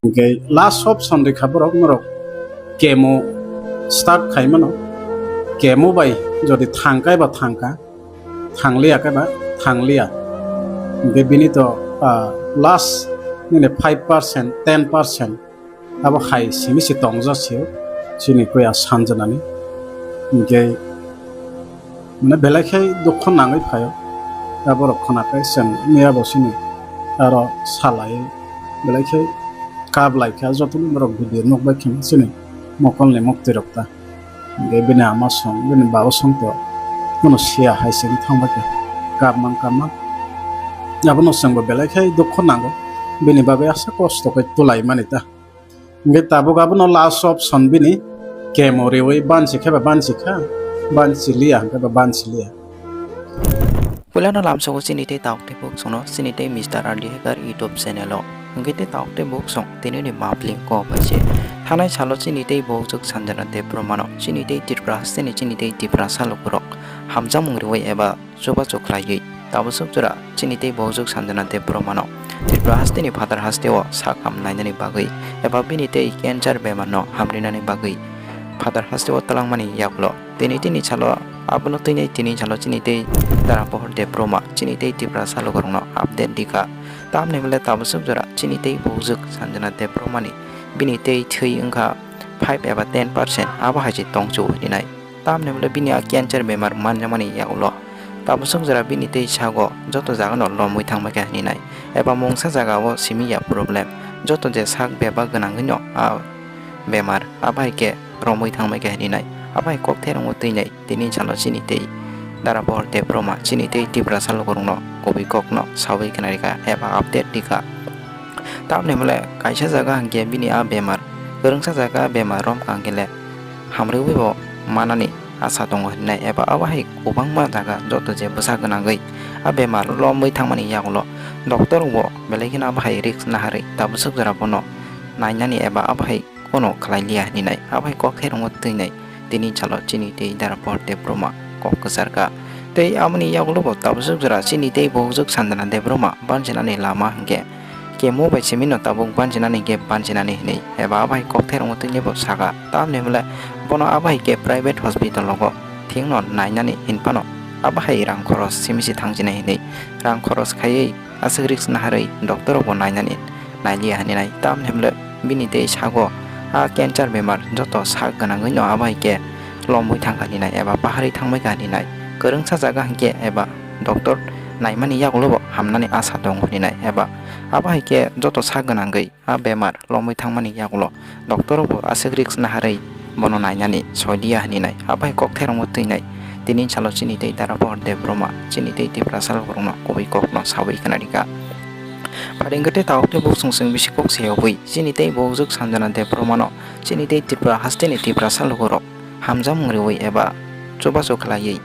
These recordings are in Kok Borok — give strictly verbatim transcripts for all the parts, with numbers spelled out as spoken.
Hingke last option rikha borok norok chemo start khaimano, chemo bai jodi thangkai ba thangka, thangliya khe ba thangliya. Hingke bini to, ah, last nini five percent, ten percent abo hai simi se tongja sio chini kuya sanjanani. Hingke mane belai khe dukho nangwi phaio. Aborok khwnakhai chwng miya bo sini aro salai belai khe kap lai kha, jotono borok video nukbai khe chini mokolni muktwi rok ta. Hingke bini ama song, bini baba song to kuno siya hai se wng thang bai khe kap man kap man. Abono chwngbo belai khe dukho nango, bini bagwi asa kosto khe tulai mani ta. Hingke tabuk abono last option bini chemo riwi bansi khe ba bansi kha, bansi liya hingke ba bansi liya. Puilano lamsogo chini tei tauk tei buk songno chini tei Mister R D Hacker YouTube channel o. Hingke tei tauk tei buk song tini ni mapling ko bai se. Thanai salo chini tei bukjwk Sanjana Debbarma no chini tei Tripura hasteni chini tei Tiprasa lukurok hamjakmung riwi eba chubachu khlaiwi tabuk swk jora chini tei bukjwk Sanjana Debbarma no Tripura hasteni phatar hasteo sak ham nainani bagwi eba bini tei cancer bemar no hamrinani bagwi phatar hasteo twlangmani yagulo. Tini tini salo abono twinai tini salo chini tei Dara Pohor Debbarma chini tei Tiprasa lukurokno update dikha. Tamni hwnle tabuk swk jora chini tei bukjwk Sanjana Debbarmani bini tei thwi wngkha five eba ten percent, abo hai se tongchu hinwi nai. Tamni hwnle bini a cancer bemar manjakmani yagulo tabuk swk jora bini tei sago joto jagano lomwi thangbaikha hinwi nai, eba mungsa jagao simi ya problem, joto je sak bebak gwnangwino a bemar abo hai khe romwi thangbaikha hinwi nai. Abo hai kok therwngwi twinai tini salo chini tei Dara Pohor Debbarma chini tei Tiprasa lukurokno kubui kokno sawi khwnarikha eba update dikha. Tamni hwnle kaisa jaga hwnkhe bini a bemar, kwrwngsa jaga bemar romkha hwnkhe le hamrwi bo manani asa tongo hinwi nai, eba abo hai kwbangma jaga joto je bwsa gwnangwi a bemar lomwi thangmani yagulo doctor bo belai kheno abo hai risk naharwi tabuk swk jora bono nainani eba abo hai kono khlai liya hinwi nai, abo hai kok therwngwi twinai tini salo chini tei Dara Pohor Debbarma kok kwcharkha. Tei aboni yagulo bo tabuk swk jora chini tei bukjwk Sanjana Debbarma banchinani lama hwnkhe chemo bai simi no tabuk banchinani hwnkhe banchinani hinwi eba abo hai kok therwngwi twinai bo saka. Tamni hwnle bono abo hai khe private hospital rogo thikno nainani hinphano abo hai rang khoros simi se thangchinai hinwi rang khoros khaiwi aswk risk naharwi doctor rokbo nainani nailiya hinwi nai. Tamni hwnle bini tei sago a cancer bemar joto sak gwnangwino abo hai khe lomwi thangkha hinwi nai eba paharwi thangbaikha hinwi nai. Kwrwngsa jaga hwnkhe eba doctor naimani yagulo bo hamnani asa tongo hinwi nai eba abo hai khe joto sak gwnangwi a bemar lomwi thangmani yagulo doctor rokbo aswk risk naharwi bono nainani soiliya hinwi nai. Abo hai kok therwngwi twinai tini salo chini tei Dara Pohor Debbarma chini tei Tiprasa lukurokno kubui kokno sawi khwnarikha. Pharingkhe tei tabuk tei buk song song bisi kok seyogwi chini tei bukjwk Sanjana Debbarmano chini tei Tripura hasteni Tiprasa lukurok hamjakmung riwi eba chubachu khlaiwi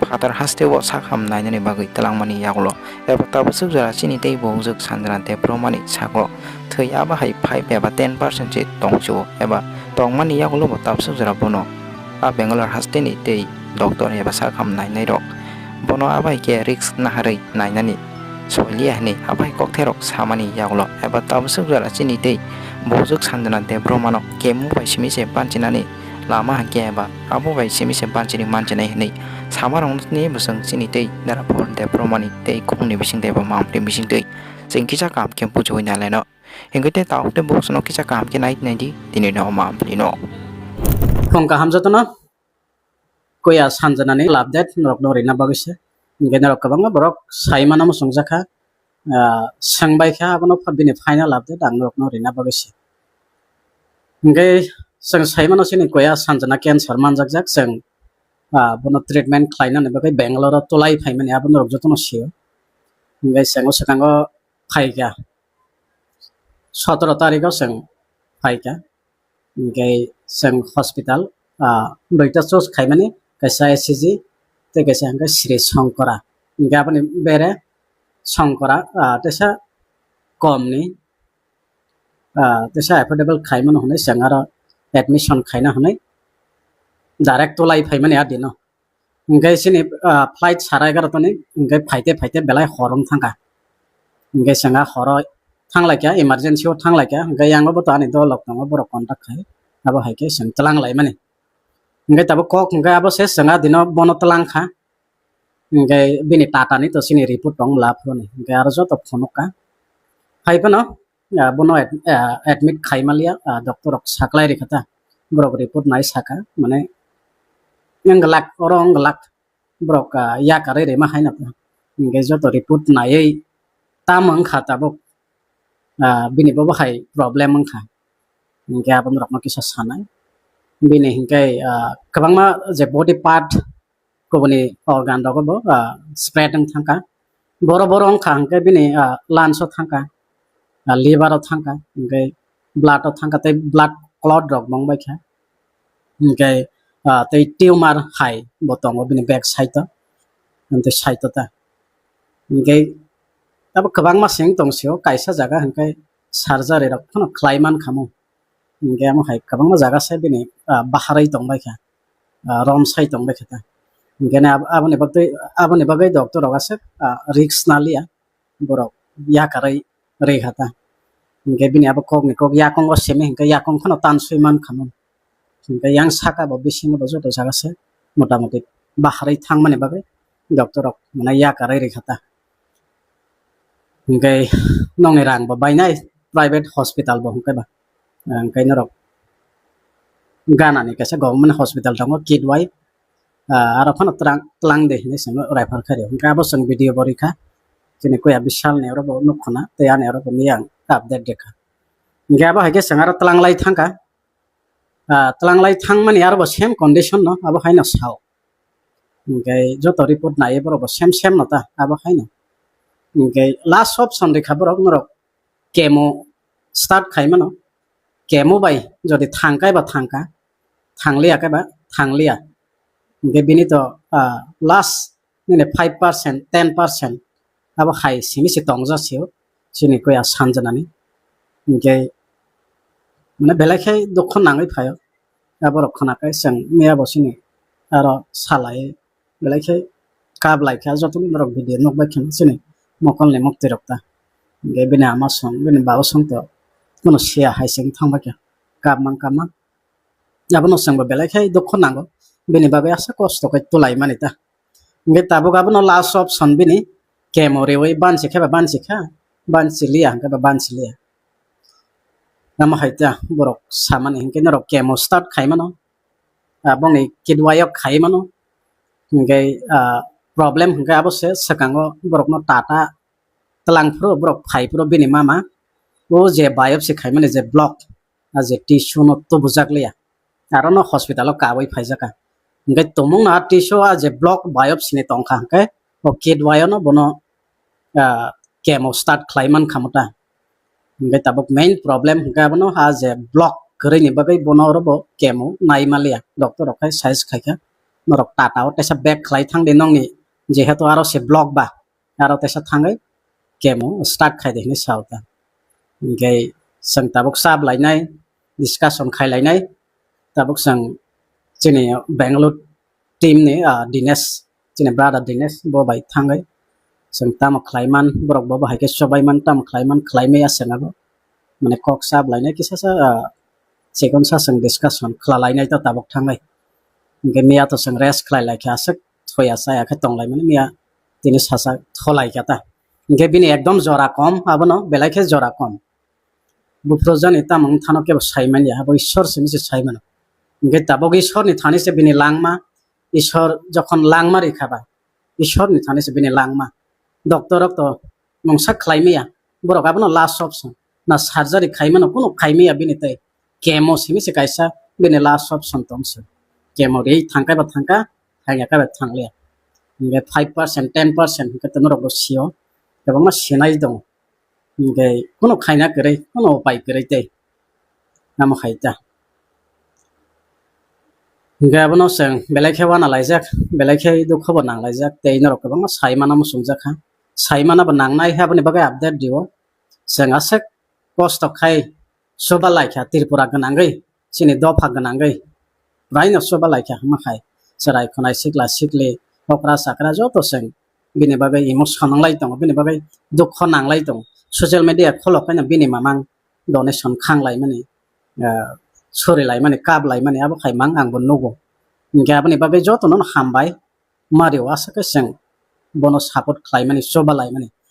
phatar hasteo sak ham nainani bagwi twlangmani yagulo eba tabuk swk jora chini tei bukjwk Sanjana Debbarmani sago thwi abo hai five eba ten percent se tongchuo eba tongmani yagulo bo tabuk swk jora bono a Bangalore hasteni tei doctor eba sak ham nainairok bono abo hai khe risk naharwi nainani soiliya hinwi abo hai kokthairok samani yagulo eba tabuk swk jora chini tei bukjwk Sanjana Debbarmano chemo bai simi se banchinani lama hwnkhe eba abo bai simi se banchini manchinai hinwi samarokni bwswng chini tei Dara Pohor Debbarmani tei khumni bising tei eba mamri bising twi chwng kisa kaham khe bujiwi nalaino. Hingke tei tabuk tei buksuno kisa kaham khe nai naidi tini no mamri no. Phung kaham jotono. Kuya Sanjanani update norokno rina bagwi se. Hingke norok kwbangma borok sai mano muchungjakha, ah, swngbai kha, abono pha-, bini final update ang norokno rina bagwi se. Hingke chwng sai mano chini kuya Sanjana cancer manjakjak, chwng, ah, bono treatment khlainani bagwi Bangalore o tulai phaimani abo norok jotono sio. Hingke chwng o swkango phaikha, sotoro tarikh o chwng phaikha. Hingke chwng hospital, ah, duita choose khaimani, kaisa E C G tei kaisa hingke Sri Shankara. Hingke aboni bere Shankara, ah, teisa komni, ah, teisa affordable khaimano hwnwi chwng aro admission khaina hwnwi direct tulai phaimani a dino. Hingke chini, ah, flight sara egarota ni hingke phaite phaite belai hor wng thangkha. Hingke chwng a horo thanglaikha, emergency o thanglaikha, hwnkhe yango bo to ani dolok tongo, borok contact khai, abo hai khe chwng twlang laimani. Hwnkhe tabuk kok hwnkhe abo se chwng a dino bono twlang kha, hwnkhe bini tatani to chini report tong la phone, hwnkhe aro joto phunuk kha. Hai phano, ah, bono ad-, ah, admit khai manliya, ah, doctor rok saklai rikha ta, borok report nai saka, mane, wng glak, oro wng glak, borok, ah, yakarwi rima haino, hwnkhe joto report naiwi tamo wngkha tabuk, ah, bini bobo hai problem wngkha, hwnkhe aboni rokno kisa sanai, bini hwnkhe, ah, kwbangma je body part, kubuni organ rogo bo, ah, spread wng thangkha. Boro boro wngkha hwnkhe bini, ah, lungs o thangkha, ah, liver o thangkha, hwnkhe blood o thangkha, tei blood clot rok bo wngbaikha. Hwnkhe, ah, tei tumor hai bo tongo bini back side o, hwnkhe side o ta. Hwnkhe abo kwbangma seng tong sio, kaisa jaga hwnkhe surgery rok phano khlai mankha mo. Hwnkhe amo hai kwbangma jaga se bini, ah, baharwi tongbaikha, ah, romsai tongbaikha ta. Hwnkhe ne ab-, aboni bagwi, aboni bagwi doctor rok aswk, ah, risk naliya, borok yakarwi rikha ta. Hwnkhe bini abo kokni kok yakungo simi hwnkhe yakung phano tanswi mankha mo. Hwnkhe yang saka bo bisingo bo joto jaga se motamoti baharwi thangmani bagwi doctor rok mane yakarwi rikha ta. Hwnkhe nokni rang bo bainai private hospital bo hwnkhe ba. Hwnkhe norok ganani kaisa government hospital tongo Kidwai, ah, aro phano twlang, twlang de hinwi chwng refer khaio. Hwnkhe abo chwng video bo rikha. Chini kuya bisalni oro bo nukkha na, tei ani oro bo miyang update rikha. Hwnkhe abo hai khe chwng aro twlang lai thangkha. Ah, twlang lai thangmani aro bo same condition no, abo haino sao. Hwnkhe joto report naiwi borok bo same same no ta, abo haino. Hwnkhe last option rikha borok norok chemo start khai mano. Chemo bai jodi thang kai ba thang kha, thang liya kai ba thang liya. Hwnkhe bini to, ah, last nini five percent, ten percent abo hai simi se tongja sio chini kuya sanjanani. Hwnkhe mane belai khe dukho nangwi phaio. Aborok khwnakhai chwng miya bo chini aro salai belai khe kap lai kha, joto norok video nukbai khe chini mokolni muktwi rok ta. Hwnkhe bini ama song, bini baba song to kuno siya hai chwng thangbai kha, kap mang kap mang. Abono chwngbo belai khe dukho nango, bini bagwi aswk kosto khe twlai mani ta. Hwnkhe tabuk abono last option bini chemo riwi bansi khe ba bansi kha, bansi liya hwnkhe ba bansi liya. Tamo hai ta borok samani hwnkhe norok chemo start khai mano, ah, bongni kidwai o khai mano. Hwnkhe, ah, problem hwnkhe abo se swkango borokno tata twlang phuru borok phai phuru bini mama o je biopsy khaimani je block, a je tissue no tubujak liya, aro no hospital o kabui phaijak kha. Hwnkhe tumung no a tissue a je block biopsy ni tongkha hwnkhe o kidwai o no bono, ah, chemo start khlai mankha mo ta. Hwnkhe tabuk main problem hwnkhe abono a je block kwrwi ni bagwi bono oro bo chemo nai maliya, doctor rok khai size khaikha norok tata o teisa back khlai thang di nongni, jehetu aro se block ba. Aro teisa thangwi chemo start khai de hinwi sao ta. Hwnkhe chwng tabuk chap lainai, discussion khai lainai. Tabuk chwng chini Bangalore team ni, ah, Dinesh, chini brother Dinesh, bo bai thangwi chwng tamo khlai man, borok bo, bo hai khe chobai man, tamo khlai man, khlai maya chwng abo. Mane kok chap lainai kisa sa, ah, chikon sa chwng discussion khwla lainai ta tabuk thangwi. Hwnkhe miya to chwng rest khlai lai kha aswk thoya chaya khe tong lai mani miya tini sacha tholai kha ta. Hwnkhe bini ekdom jora kom, abono belai khe jora kom. Buphuru jani tamo wng thano kebo sai manya, abo Ishwar simi se sai mano. Hwnkhe tabuk Ishwarni thani se bini langma, Ishwar jokhon langma rikha ba, Ishwarni thani se bini langma. Doctor rok to mungsa khlai maya, borok abono last option. Na surgery khai mano, kunu khai maya bini tei. Chemo simi se kaisa bini last option tong se. Chemo ri thang kai ba thang kha, thang ya kai ba thang liya. Hwnkhe five percent, ten percent hwnkhe to norok bo sio. Kwbangma sinai tongo. Hwnkhe kunu khaina kwrwi, kunu upai kwrwi tei. Namo hai ta. Hwnkhe abono chwng belai khe uana laijak, belai khe dukho bo nang laijak, tei norok kwbangma sai mana muchungjak kha. Sai mana bo nangnai, aboni bagwi update rio. Chwng aswk kosto khai chuba lai kha Tripura gwnangwi, chini dopha gwnangwi. Puraino chuba lai kha hama khai. Chwrai khwnai sikla sikli, okra chakra joto chwng bini bagwi emotion nang lai tongo, bini bagwi dukho nang lai tongo. social media kholok kaino bini mamang donation khang laimani, ah, sori laimani, kap laimani, abo khai mang ang bo nugo. Hinkhe aboni bagwi jotono no hambai, Mario aswk khe chwng bono support khlaimani, choba laimani.